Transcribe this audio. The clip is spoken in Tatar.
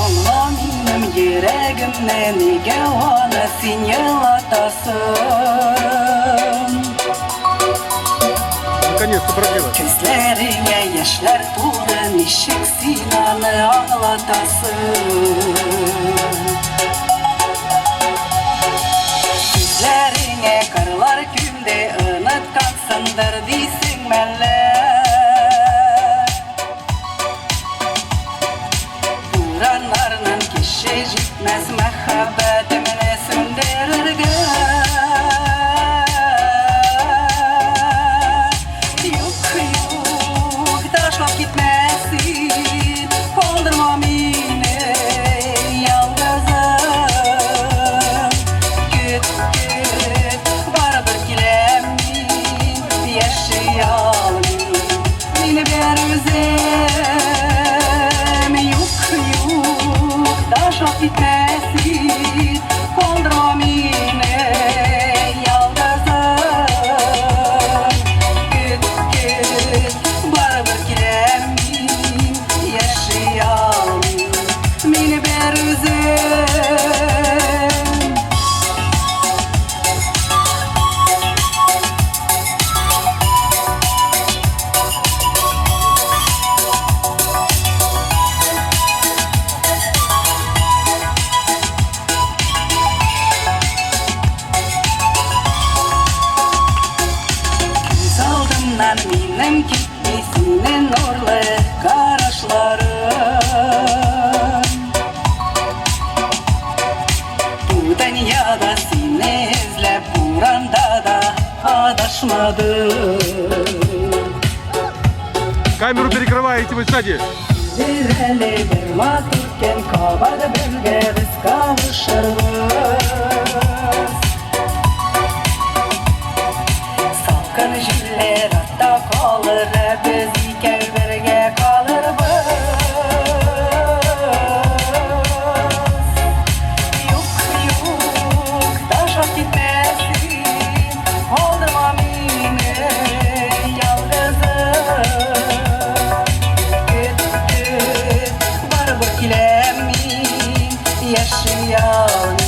Аңла минем йөрәгемне, нигә аны син елатасың? Наконец-то продлилось. Күзләреңә яшьләр тулды, ничек син аны аңлатасың? Күзләреңә карлар күмде, оныткансыңдыр дисең мәллә? Бураннарның кеше җитмәс мәхәббәтемне сүндерергә. Юк, юк, ташлап китмә син, калдырма мине ялгызым. Көт, көт, барыбер киләм мин, яши алмыйм мин бер үзем. Юк, юк, ташлап китмә син, калдырма мине ялгызым. Көт, көт, барыбер киләм мин, яши алмыйм мин бер үзем. Күз алдымнан минем китми синең нурлы карашларың. Бу дөньяда сине эзләп буранда да адашмадым. Камеру перекрываете вы сзади. Килер әле бер матур көн, кабат бергә без кавышырбыз. Салкын җилләр артта калыр, ә без икәү бергә калырбыз. Юк, юк, ташлап китмә син, калдырма мине ялгызым. Көт, көт, барыбер киләм мин, яши алмыйм.